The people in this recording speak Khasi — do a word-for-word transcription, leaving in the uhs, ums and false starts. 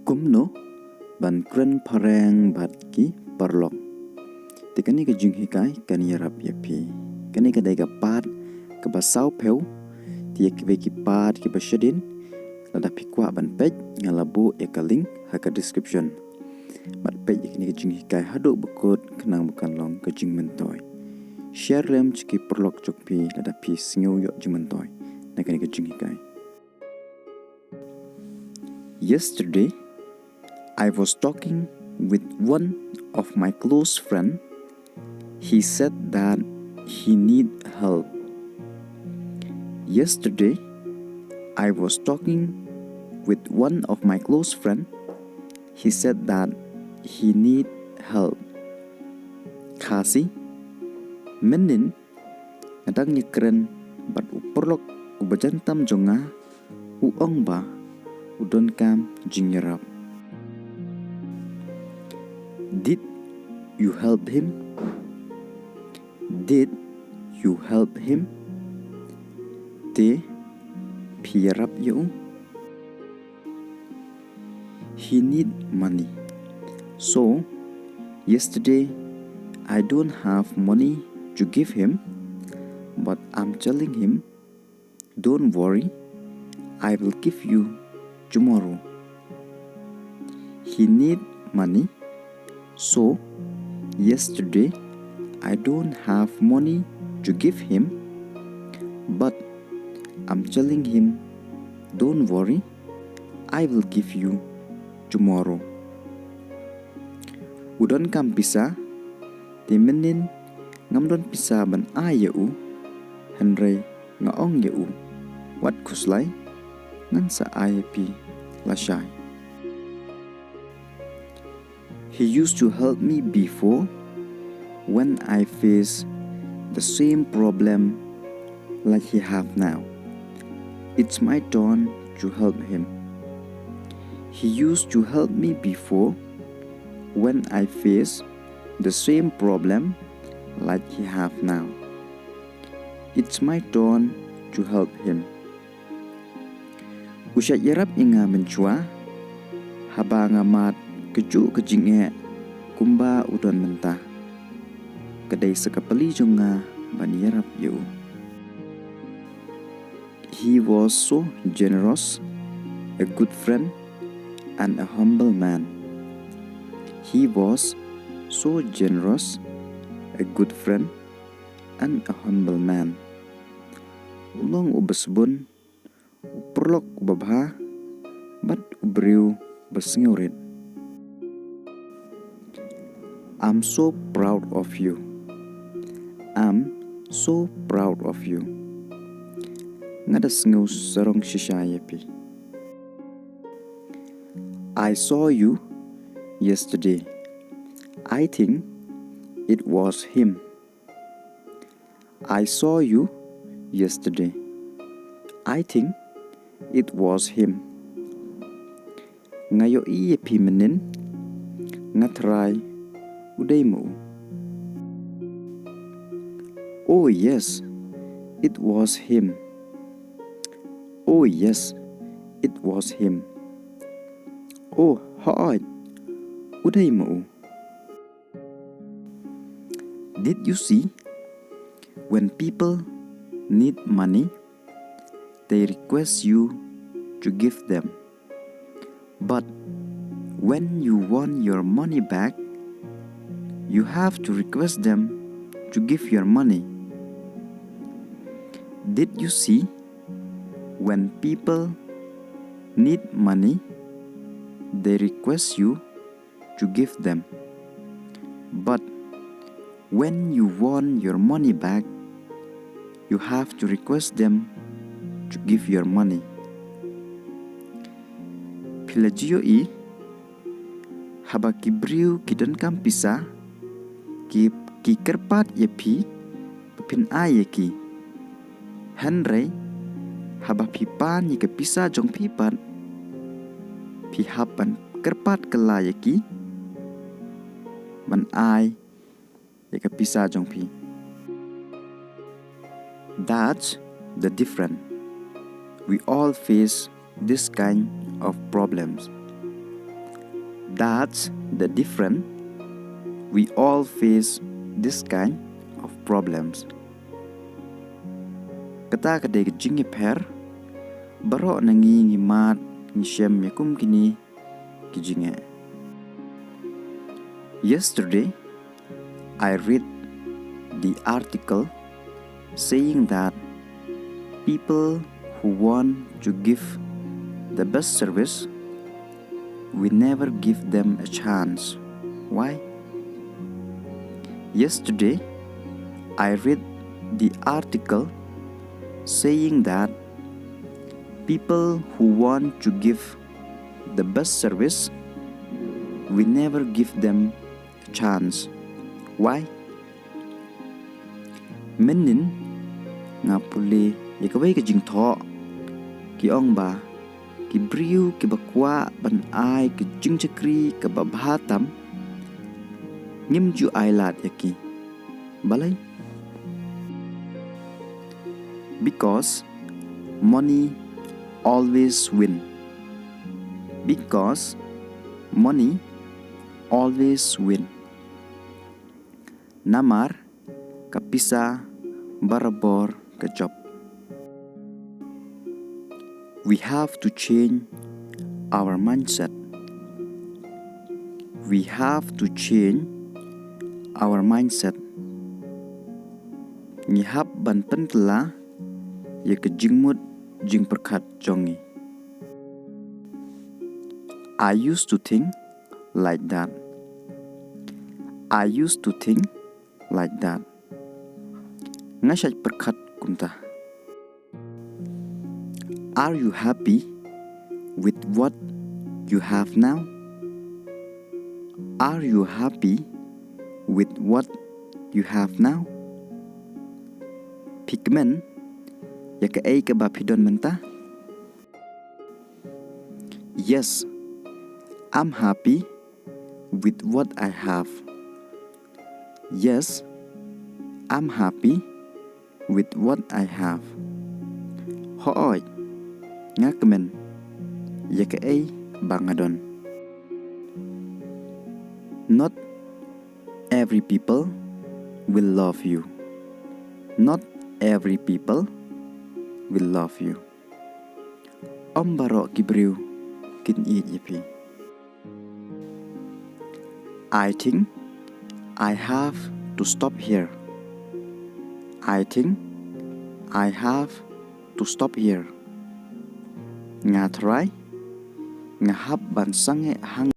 Kumno ban kren phareng bad ki paralok. Te kane ka jinghikai kan ïarap ïa phi. Kane ka dei ka part kaba saw phew. Te ïa kiwei ki part kiba shadien, lada phi kwah ban peit, nga la buh ïa ka link ha ka description. Bad peit ïa kane ka jinghikai haduh ba kut khnang ba kan long ka jingmyntoi. Share lem sha ki paralok jong phi lada phi sngew ïoh jingmyntoi na kane ka jinghikai. Yesterday, I was talking with one of my close friend. He said that he need help. Yesterday, I was talking with one of my close friend. He said that he need help. Khasi, mynnin nga dang ïakren bad u paralok uba jan tam jong nga, u ong ba u donkam jingïarap. Did you help him? Did you help him? Te phi ïarap ïa u? He need money. So, yesterday, I don't have money to give him, but I'm telling him, "Don't worry, I will give you tomorrow." He need money. So, yesterday, I don't have money to give him, but I'm telling him, "Don't worry, I will give you tomorrow." U donkam pisa, te mynnin ngam don pisa ban ai ïa u, hynrei nga ong ïa u, wat khuslai, ngan sa ai ïa phi lashai. He used to help me before when I face the same problem like he have now. It's my turn to help him. He used to help me before when I face the same problem like he have now. It's my turn to help him. U shait ïarap ïa nga mynshuwa, haba nga mad kajuh ka jingeh kumba u don mynta. Ka dei sa ka pali jong nga ban ïarap ïa u. He was so generous, a good friend, and a humble man. He was so generous, a good friend, and a humble man. U long uba sbun, u paralok uba bha, bad u briew ba sngewrit. I'm so proud of you. I'm so proud of you. Nga da sngew sarong shisha ïa phi. I saw you yesterday. I think it was him. I saw you yesterday. I think it was him. Nga ïohi ïa phi mynnin, nga tharai u dei ma u. Oh yes, it was him. Oh yes, it was him. Oh, hooid, u dei ma u. Did you see? When people need money, they request you to give them. But when you want your money back, you have to request them to give your money. Did you see? When people need money, they request you to give them. But when you want your money back, you have to request them to give your money. Phi la ju ïohi, haba ki briew ki donkam pisa, ki, ki kyrpad ïa phi ba phin ai ïa ki. Hynrei haba phi pan ïa ka pisa jong phi pat, phi hap ban kyrpad kylla ïa ki ban ai ïa ka pisa jong phi. That's the difference. We all face this kind of problems. That's the difference. We all face this kind of problems. Kata ka dei ka jingïapher, baroh na ngi ngi mad ngi shem ïa kum kine ki jingeh. Yesterday, I read the article saying that people who want to give the best service, we never give them a chance. Why? Yesterday, I read the article saying that people who want to give the best service, we never give them a chance. Why? Mynnin nga pule ïa kawei ka jingthoh, ki ong ba ki briew kiba kwah ban ai ka jingshakri kaba bha tam, ngim ju ai lad ïa ki. Balei? Because money always win. Because money always win. Namar ka pisa barabor ka jop. We have to change our mindset. We have to change our mindset. Ngi hap ban pynkylla ïa ka jingmut jingpyrkhat jong ngi. I used to think like that. I used to think like that. Nga shait pyrkhat kumta. Are you happy with what you have now? Are you happy with what you have now? Phi kmen ïa kaei kaba phi don mynta? Yes, I'm happy with what I have. Yes, I'm happy with what I have. Hooid, nga kmen ïa kaei ba nga don. Not every people will love you. Not every people will love you. Ym baroh ki briew kin ïeit ïa phi. I think I have to stop here. I think I have to stop here. Nga tharai nga hap ban sangeh hang